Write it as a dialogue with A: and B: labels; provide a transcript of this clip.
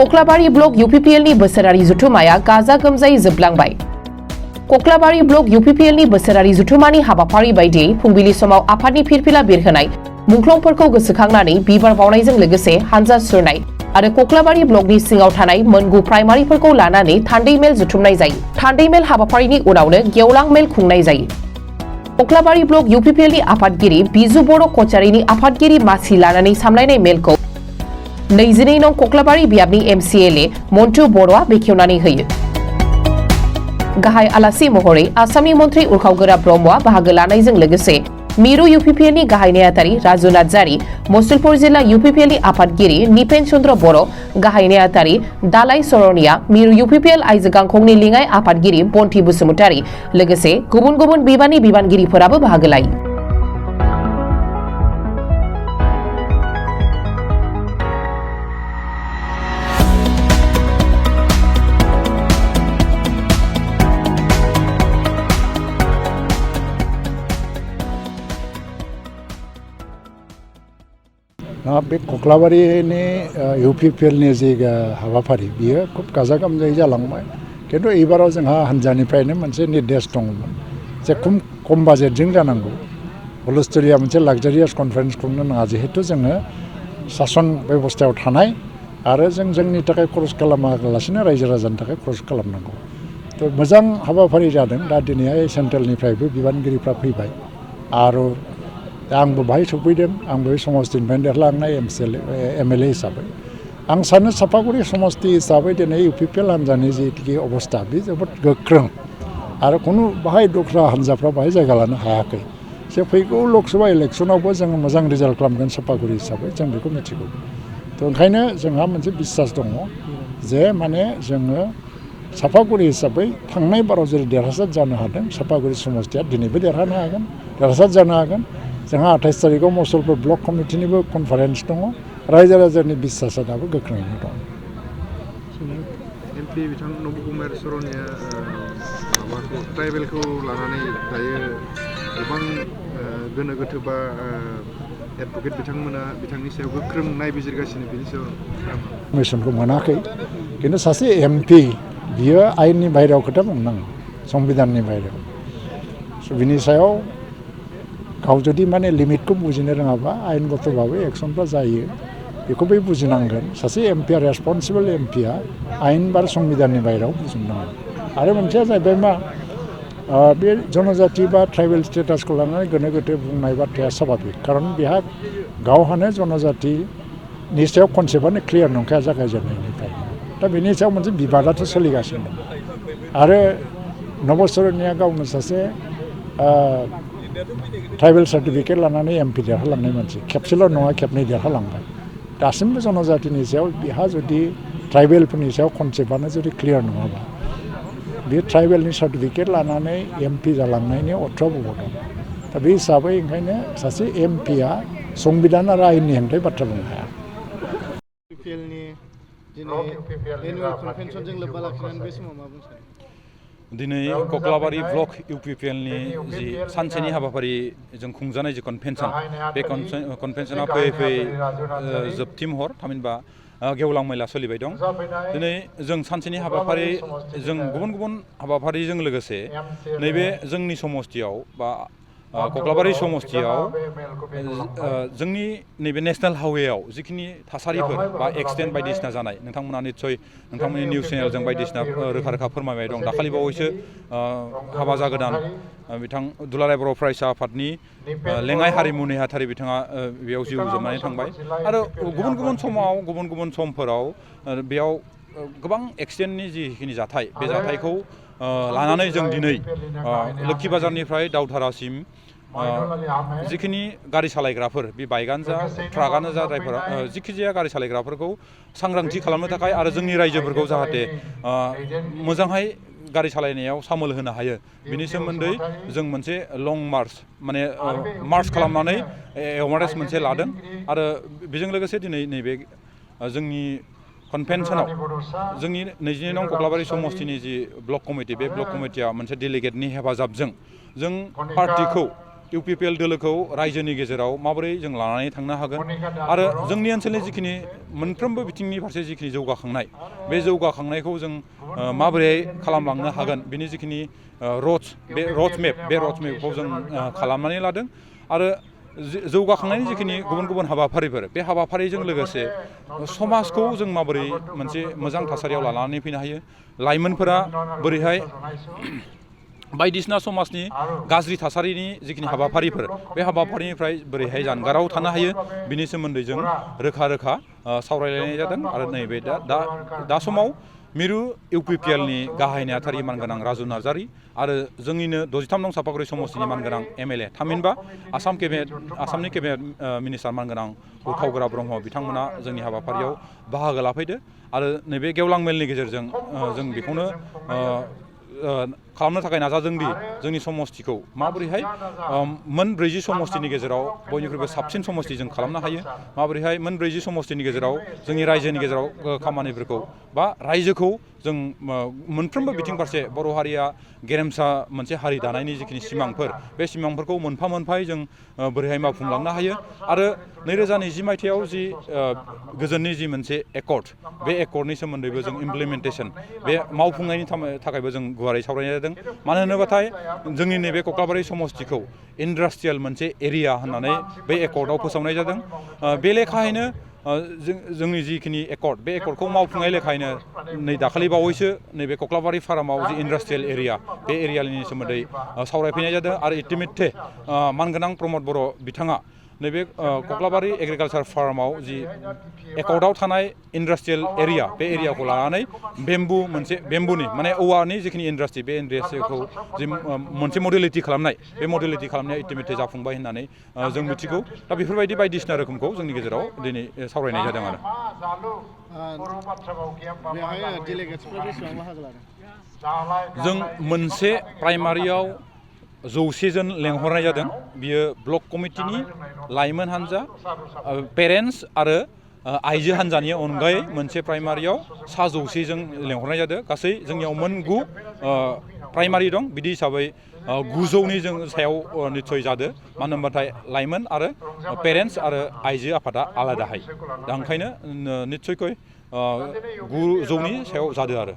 A: कक्लाबारि ब्लक UPPLनि बोसोरारि जुथुमाया गाजा गोमजायै जोबलांबाय। कक्लाबारि ब्लक UPPLनि बोसोरारि जुथुमानि हाबाफारि बायदियै फुंबिलि समाव आफादनि फिरफिला बिरहोनाय, मुंख्लंफोरखौ गोसोखांनानै बिबार बावनायजों लोगोसे हानजा सुरनाय आरो कक्लाबारि ब्लकनि सिङाव थानाय मोनगु प्राइमारिफोरखौ लानानै थान्दै मेल जुथुमनाय जायो। थान्दै मेल हाबाफारिनि उनावनो गेवलां मेल खुंनाय जायो। कक्लाबारि ब्लक UPPLनि आफादगिरि बिजु बर' कचारिनि आफादगिरि मासि लानानै सामलायनाय मेलखौ 22 नं कक्लाबारि बियाबनि MCLA मन्टु बर'आ बेखेवनानै होयो। गाहाय आलासि महरै आसामनि मन्त्रि उरखावगोरा ब्रह्मआ बाहागो लानायजों लोगोसे मिरु UPPLनि गाहाय नेहाथारि राजु नार्जारि, मुसलपुर जिल्ला UPPLनि आफादगिरि निपेन चन्द्र बर', गाहाय नेहाथारि दालाइ सरनिया, मिरु UPPL आइजो गांखंनि लिङाइ आफादगिरि बन्थि बसुमतारि लोगोसे गुबुन गुबुन बिबाननि बिबानगिरिफोराबो बाहागो लायो।
B: बे कक्लाबारिनि UPPLनि जे हाबाफारि बियो खुब गाजा गोमजायै जालांबाय। किन्तु एबाराव जोंहा हानजानिफ्रायनो मोनसे निर्देश दंमोन जे खम बाजेटजों जानांगौ, हुलस्थुलिया मोनसे लाक्जारियास कनफारेन्स खुंनो नाङा, जिहेतु जोङो सासन बेबस्थायाव थानाय आरो जोंनि थाखाय खरस खालामालासिनो रायजो राजानि थाखाय खरस खालामनांगौ। थ' मोजां हाबाफारि जादों। दा दिनैहाय सेन्ट्रेलनिफ्रायबो बिबानगिरिफ्रा फैबाय आरो आंबो बाहाय सफैदों। आंबो समस्तिनिफ्राय देरलांनाय MLA हिसाबै आं सानो सापागुरि समस्ति हिसाबै दिनै UPPL हान्जानि जिखि अबस्था बे जोबोद गोख्रों आरो खुनु बाहाय दस्रा हान्जाफ्रा बाहाय जायगा लानो हायाखै। जे फैगौ लकसभा इलेक्सनावबो जोङो मोजां रिजाल्ट खालामगोन सापागुरि हिसाबै जों बेखौ मिथिगौ। थ' ओंखायनो जोंहा मोनसे बिसास दङ जे माने जोङो सापागुरि हिसाबै थांनाय बाराव जेरै देरहासार जानो हादों, सापागुरि समस्तिया दिनैबो देरहानो हागोन, देरहासार जानो हागोन। जोंहा 28 तारिखआव मुसलपुर ब्लक कमिटिनिबो कनफारेन्स दङ। रायजो राजानि बिसासा दाबो गोख्रोङैनो दं।
C: MP बिथां नबकुमार सरनिया माबाखौ ट्राइबेलखौ लानानै दायो गोबां गोनो गोथो बा एडभकेट बिथांमोना बिथांनि सायाव गोख्रों नायबिजिरगासिनो, बेनि सायाव
B: मिसनखौ मोनाखै। खिन्थु सासे MP बियो आयेननि बाहेरायाव खोथा बुंनाङा, संबिधाननि बाहेरायाव। स' बिनि सायाव गाव जुदि माने लिमिटखौ बुजिनो रोङाबा आयेनगतभाबै एक्सनफ्रा जायो, बेखौ बे बुजिनांगोन। सासे MPआ रेसपन्सिबल MPआ आयेन बा संबिधाननि बाहेरायाव बुजिनांगोन। आरो मोनसेया जाहैबाय मा, बे जनजाति बा ट्राइबेल स्टेटासखौ लानानै गोनो गोथो बुंनाय बाथ्राया स्वाभाबिक। खारन बेहा गावहानो जनजातिनि सायाव कनसेप्टआनो क्लियार नंखाया जागायजेननायनिफ्राय। दा बेनि सायाव मोनसे बिबादाथ' सोलिगासिनो दं। आरो नबसरनिया गावनो सासे ट्राइबेल सार्टिफिकेट लानानै MP देरहालांनाय मानसि, खेबसेल' नङा खेबनै देरहालांबाय। दासिमबो जनजातिनि सायाव बिहा जुदि ट्राइबेलफोरनि सायाव कनसेप्टआनो जुदि क्लियार नङाबा, बे ट्राइबेलनि सार्टिफिकेट लानानै MP जालांनायनि अर्थआ बबाव दं? दा बे हिसाबै ओंखायनो सासे MPआ संबिधान आरो आयेननि हेंथायै बाथ्रा बुंनो हाया।
C: UPPLनि दिनै एनुवेल कनभेनसनजों लोब्बा लाखिनानै बे समाव मा बुंनो सानो?
D: दिनै कक्लाबारि ब्लक UPPLनि जि सानसेनि हाबाफारि जों खुंजानाय जि कनभेनसन, बे कनभेनसना फैयै फैयै जोबथि महर, थामहिनबा गेवलां मेला सोलिबाय दं। दिनै जों सानसेनि हाबाफारि, जों गुबुन गुबुन हाबाफारिजों लोगोसे नैबे जोंनि समस्तियाव बा कक्लाबारि समस्तियाव जोंनि नैबे नेसनेल हाइवेआव जिखिनि थासारिफोर बा एक्सिडेन्ट बायदिसिना जानाय, नोंथांमोना निस्सय नोंथांमोननि निउस चेनेलजों बायदिसिना रोखा रोखा फोरमायबाय दं। दाखालि बावैसो हाबा जागोदान बिथां दुलाराय बर' फरायसा आफादनि लेङाइ हारिमु नेहाथारि बिथाङा बेयाव जिउ जोबनानै थांबाय। आरो गुबुन गुबुन समाव गुबुन गुबुन समफोराव बेयाव गोबां एक्सिडेन्टनि जिखिनि जाथाय, बे जाथायखौ लानानै जों दिनै लोक्षि बाजारनिफ्राय दावधारासिम जिखिनि गारि सालायग्राफोर, बे बाइकआनो जा, ट्राकआनो जा, ड्राइभार जिखिजाया गारि सालायग्राफोरखौ सांग्रांथि खालामनो थाखाय आरो जोंनि रायजोफोरखौ जाहाथे मोजांहाय गारि सालायनायाव सामोल होनो हायो, बिनि सोमोन्दै जों मोनसे लं मार्च माने मार्च खालामनानै एवारनेस मोनसे लादों। आरो बेजों लोगोसे दिनै नैबे जोंनि कनभेनसनाव जोंनि 22 नं कक्लाबारि समस्तिनि जि ब्लक कमिटि, बे ब्लक कमिटिया मोनसे डेलिगेटनि हेफाजाबजों जों पार्टिखौ UPPL दोलोखौ रायजोनि गेजेराव माबोरै जों लानानै थांनो हागोन आरो जोंनि ओनसोलनि जिखिनि मोनफ्रोमबो बिथिंनि फारसे जिखिनि जौगाखांनाय बे जौगाखांनायखौ जों माबोरै खालामलांनो हागोन बिनि जिखिनि रड मेपखौ जों खालामनानै लादों आरो जौगाखांनायनि जिखिनि गुबुन गुबुन हाबाफारिफोर बे हाबाफारिजों लोगोसे समाजखौ जों माबोरै मोनसे मोजां थासारियाव लानानै फैनो हायो लाइमोनफोरा बोरैहाय बायदिसिना समाजनि गाज्रि थासारिनि जिखिनि हाबाफारिफोर बे हाबाफारिनिफ्राय बोरैहाय जानगाराव थानो हायो बिनि सोमोन्दै जों रोखा रोखा सावरायलायनाय जादों आरो नैबे दा समाव मिरु UPPLनि गाहाय नेहाथारि मानगोनां राजु नार्जारि आरो जोंनिनो 63 नं सापागुरि समष्टिनि मानगोनां MLA थामहिनबा आसामनि केबिनेट मिनिस्टार मानगोनां उरखावगोरा ब्रह्म बिथांमोना जोंनि हाबाफारियाव बाहागो लाफैदो आरो नैबे गेवलां मेलनि गेजेरजों जों बेखौनो खालामनो थाखाय नाजादों दि जोंनि समष्टिखौ माबोरैहाय मोन 40 समष्टिनि गेजेराव बयनिख्रुइबो साबसिन समष्टि जों खालामनो हायो माबोरैहाय मोन 40 समष्टिनि गेजेराव जोंनि रायजोनि गेजेराव खामानिफोरखौ बा रायजोखौ जों मोनफ्रोमबो बिथिं फारसे बर' हारिया गेरेमसा मोनसे हारि दानायनि जिखिनि सिमांफोर बे सिमांफोरखौ मोनफा मोनफायै जों बोरैहाय मावफुंलांनो हायो आरो 2020 मायथाइयाव जि गोजोननि जि मोनसे एकर्ड बे एकर्डनि सोमोन्दैबो जों इमप्लिमेन्टेसन बे मावफुंनायनि थाखायबो जों गुवारै सावरायनाय जादों मानो होनोबाथाय जोंनि नैबे कक्लाबारि समष्टिखौ इन्डास्ट्रियेल मोनसे एरिया होननानै बे एकर्डआव फोसावनाय जादों बे लेखायैनो जोंनि जिखिनि एकर्ड बे एकर्डखौ मावफुंनाय लेखायैनो नै दाखालि बावैसो नैबे कक्लाबारि फार्माव जि इन्डास्ट्रियेल एरिया बे एरियानि सोमोन्दै सावरायफैनाय जादों आरो इटिमेटे मानगोनां प्रमद बर' बिथाङा नैबे कक्लाबारि एग्रिकालसार फार्माव जि एकर्डआव थानाय इन्डास्ट्रियेल एरिया बे एरियाखौ लानानै बेम्बुनि माने औवानि जिखिनि इन्डास्ट्रि बे इन्डास्ट्रिखौ जि मोनसे मडेलिटि खालामनाय बे मडेलिटि खालामनाया इटिमेटे जाफुंबाय होननानै जों मिथिगौ दा बेफोरबायदि बायदिसिना रोखोमखौ जोंनि गेजेराव दिनै सावरायनाय जादों आरो जों मोनसे प्राइमारियाव 100 जन लेंहरनाय जादों बियो ब्लक कमिटिनि लाइमोन हान्जा पेरेन्टस आरो आइजो हान्जानि अनगायै मोनसे प्राइमारियाव 100 जों लेंहरनाय जादों गासै जोंनियाव मोन 9 प्राइमारि दं बिदि हिसाबै 900नि जों सायाव निस्सय जादों मानो होनबाथाय लाइमोन आरो पेरेन्टस आरो आइजो आफादा आलादाहाय दा ओंखायनो निस्सयकै 900नि सायाव जादों आरो